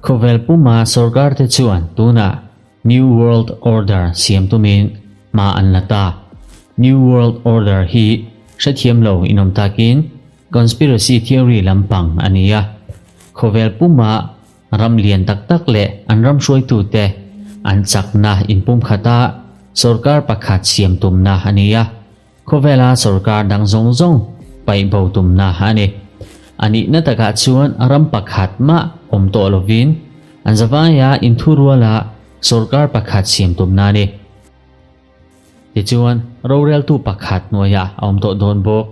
Khawvel puma sorkar te chuan tunah New World Order siam tumin hma an la ta. New World Order hi hrethiam lo inawm takin conspiracy theory lampang a ni a. Khawvel puma Ram lian tak tak leh an ram hruaitute an chakna inpumkhata sorkar pakhat siam tumna a ni a, khawvela sorkar dang zawng zawng paih bo tumna a ni. A nihna takah chuan ram pakhat mah awm tawh lovin an zavaia inthuruala sorkar pakhat siam tumna a ni. Tichuan, roreltu pakhat hnuaiah a awm tawh dawn bawk.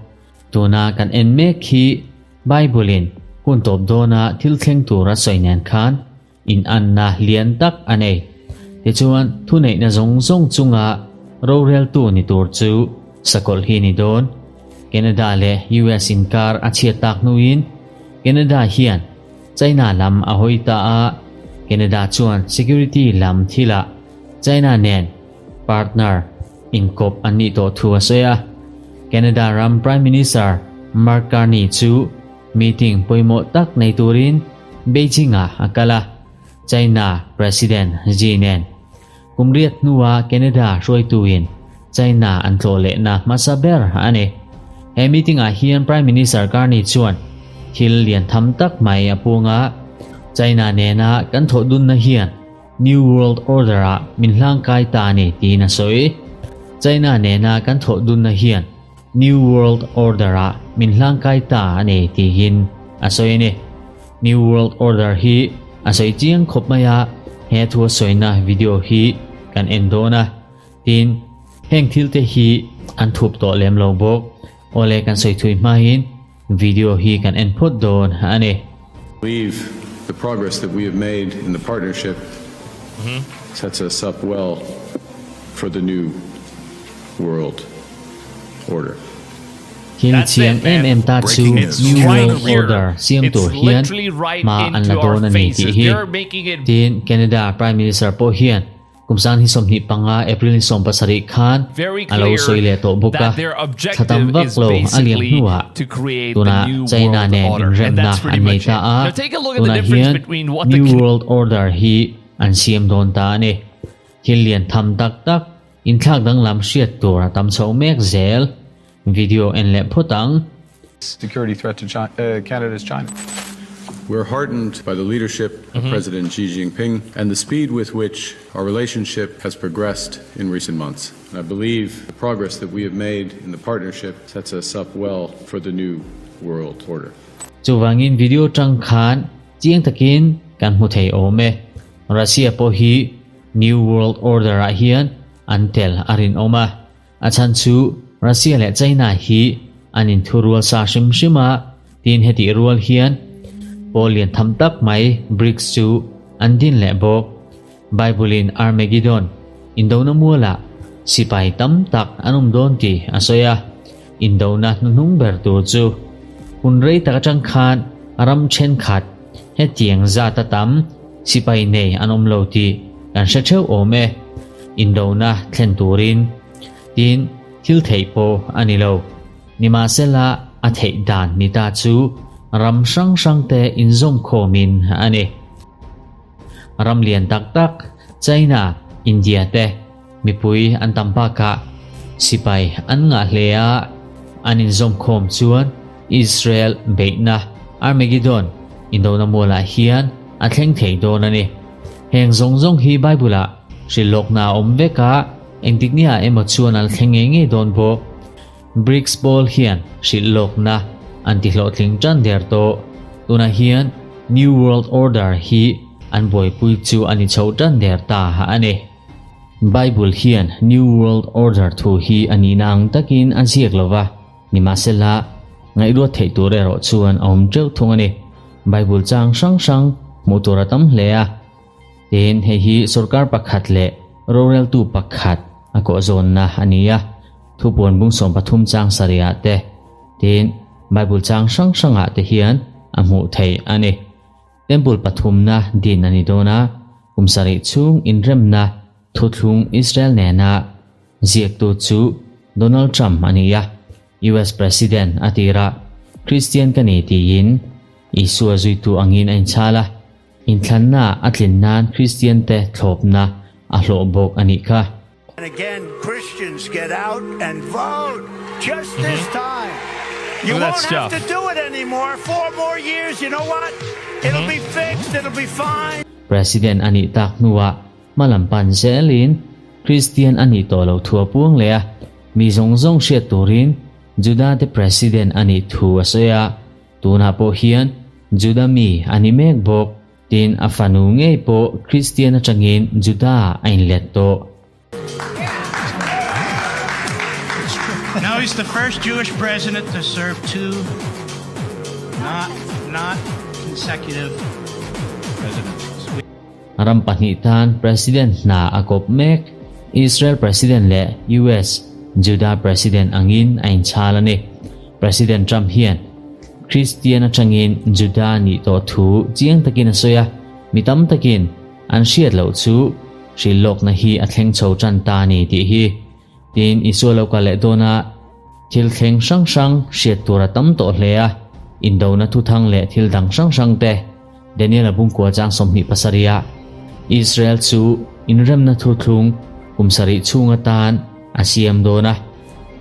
Tuna kan en mek hi Bible-in hun tawp dawna thil thleng tur a sawi nen khan inanna lian tak a nei. Tichuan, thuneihna zawng zawng chunga roreltu ni tur chu sakawlh hi ni dawn. Canada leh US inkar a chhiat tak hnuin Canada hian China lam a hawi ta a, Canada chuan security lam thilah China nen partner inkawp an nih tawh thu a sawi a. Canada ram Prime Minister Mark Carney chu meeting pawimawh tak nei turin Beijing-ah a kal a, China President Xi nen. Kum riat hnua Canada hruaituin China an tlawh lehna hmasa ber a ni. He meeting-ah hian Prime Minister Carney chuan thil lian tham tak mai a pung a, China nena kan thawh dunna hian New World Order ah min hlangkai ta a ni tiin a sawi. China nena kan thawh dunna hian New World Order ah min hlangkai ta a ni tiin a sawi a ni. New World Order hi a sawi chiang khawp mai a, he thu a sawina video hi kan en dawn a. Tin, heng thil te hi an thup tawh lem lo bawk. Awle kan sawi thui hmain video hi kan en phawt dawn a ni. Believe the progress that we have made in the partnership sets us up well for the new world order. Thil chiang em em ta chu New World Order siam tur hian hma an la dawn a ni tih hi. Tin, Canada Prime Minister pawh hian Kum sang hi 25 April ni 17 khan a lo sawi leh tawh bawk a, thla tam vak lo a liam hnuah tunah China nen inremna an nei ta a, tunah hian New World Order hi an siam dawn ta a ni. Thil lian tham tak tak inthlak danglam hriat tur a tam chho mek zel. Video en leh phawt ang. Security threat to China, Canada is China. We're heartened by the leadership of President Xi Jinping and the speed with which our relationship has progressed in recent months. And I believe the progress that we have made in the partnership sets us up well for the new world order. Chuvangin video tang khan chiang takin kan hmu thei awm e. Russia pawh hi New World Order ah hian an tel a rinawm a. A chhan chu Russia leh China hi an inthurual sa hrim hrim a, tin hetih rual hian pawl lian tham tak mai BRICS chu an din leh bawk. Bible in Armageddon, indona mualah sipai tam tak an awm dawn tih a sawi a, indona hnuhnung ber tur chu hun rei tak atang khan ram thenkhat hetiang zat a tam sipai nei an awm lo tih kan hre theuh awm e. Indona thlen turin tin thil theih pawh a ni lo. Nimahsela a theih dan ni ta chu ram hrang hrangte inzawm khawmin a ni. Ram lian tak tak China, India te mipui an tam bakah sipai an ngah hle a, an inzawm khawm chuan Israel beihna Armageddon indona mualah hian a thleng thei dawn a ni. Heng zawng zawng hi Bible-ah hrilhlawkna a awm vek a, engtik nia emaw chuan an thleng ngei ngei dawn bawk. BRICS pawl hian hrilhlawkna an ti hlawhtling tan der tawh. Tunah hian New World Order hi an buaipui chu a ni chho tan der ta a ni. Bible hian New World Order thu hi a nihna ang takin a ziak lo va, nimahsela ngaihruat theih tur erawh chuan a awm teuh thung a ni. Bible chang hrang hrang hmuh tur a tam hle a. Tin, hei hi sorkar pakhat leh roreltu pakhat a kawh zawnna a ni a, thupuan bung 13 chang sarihah te, tin, Bible chang hrang hrangah te hian a hmuh theih a ni. Temple pathumna din a ni dawn a, kum sarih chhung inremna thuthlung Israel nena ziaktu chu Donald Trump a ni a, US President a tirah Christian ka ni tiin. Isua zuitu angin a inchhal a, inthlanna a tlin nan Kristian te thlawpna a hlawh bawk a nih kha. And again, Christians get out and vote just this time. You Look at won't that have stuff. to do it anymore. Four more years, you know what? It'll be fixed, it'll be fine. President a nih tak hnuah hmalam pan zelin Kristian a nih tawh loh thu a puang leh a, mi zawng zawng hriat turin Juda te President a nih thu a sawi a, tunah pawh hian Juda mi a ni mek bawk. Tin, a fanu ngei pawh Kristian atangin Juda a inlet tawh. Now he's the first Jewish president to serve two not not consecutive presidencies. Ram pahnih tan President hna a kawp mek, Israel President leh US Juda President angin a inchhal a ni. President Trump hian Kristian atangin Juda nih tawh thu chiang takin a sawi a, mi tam takin an hriat loh chu hrilhlawkna hi a thleng chho tan ta a ni tih hi. Tin, Isua lo kal leh dawna thil thleng hrang hrang hriat tur a tam tawh hle a, indona thuthang leh thil dang hrang hrang te. Daniel-a bungkua chang 27 ah Israel chu inremna thuthlung kum sarih chhung atan a siam dawn a.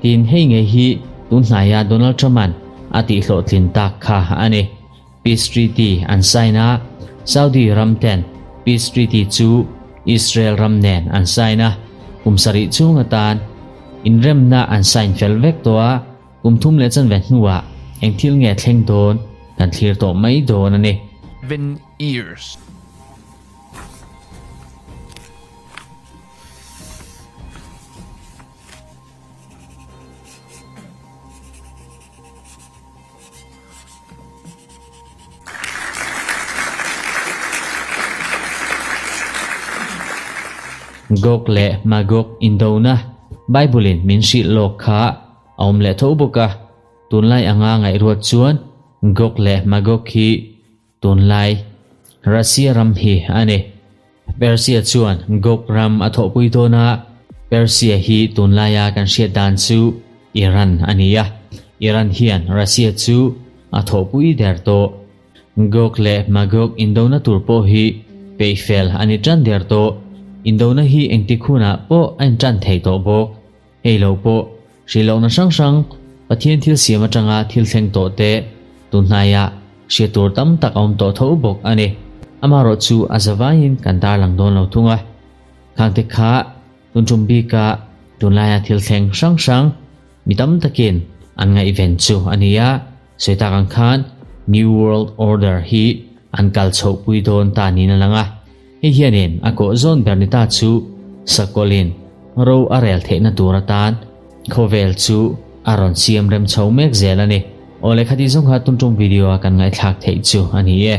Tin, hei ngei hi tun hnaia Donald Trump-a'n a tihhlawhtlin tak kha a ni. Peace Treaty an sign a, Saudi ram ten Peace Treaty chu Israel ram nen an sign a, kum sarih chhung atan inremna an sign fel vek tawh a, kum thum leh chanve hnuah eng thil nge thleng dawn kan thlir tawh mai dawn a ni. Years. Gog leh Magog indona Bible-in min hrilh lawk kha a awm leh tho bawk a. Tunlai anga ngaihruat chuan Gog leh Magog hi Tunlai Russia ram hi a ni. Persia chuan Gog ram a thawhpui dawn a, Persia hi tunlaia kan hriat dan chu Iran a ni a, Iran hian Russia chu a thawhpui der tawh. Gog leh Magog indona tur pawh hi peihfel a ni tan der tawh. Indona hi engtik hunah pawh a intan thei tawh bawk. Hei lo pawh hrilhlohna hrang hrang Pathian thil siam atanga thil thleng tawh te tun hnaiah hriat tur tam tak a awm tawh tho bawk a ni. Amaherawh chu a zavaiin kan tarlang dawn lo thung a. Khangte kha tun tum bika tunlaia thil thleng hrang hrang mi tam takin an ngaihven chu a ni a, sawi tak ang khan New World Order hi an kal chhohpui dawn ta niin a lang a. Hei hianin a kawh zawn ber ni ta chu Sakawlin ro a rel theihna tur atan khawvel chu a rawn siam rem chho mek zel a ni. Aw lehkha tih zawng kha tum tum video a kan ngaihthlak theih chu a ni e.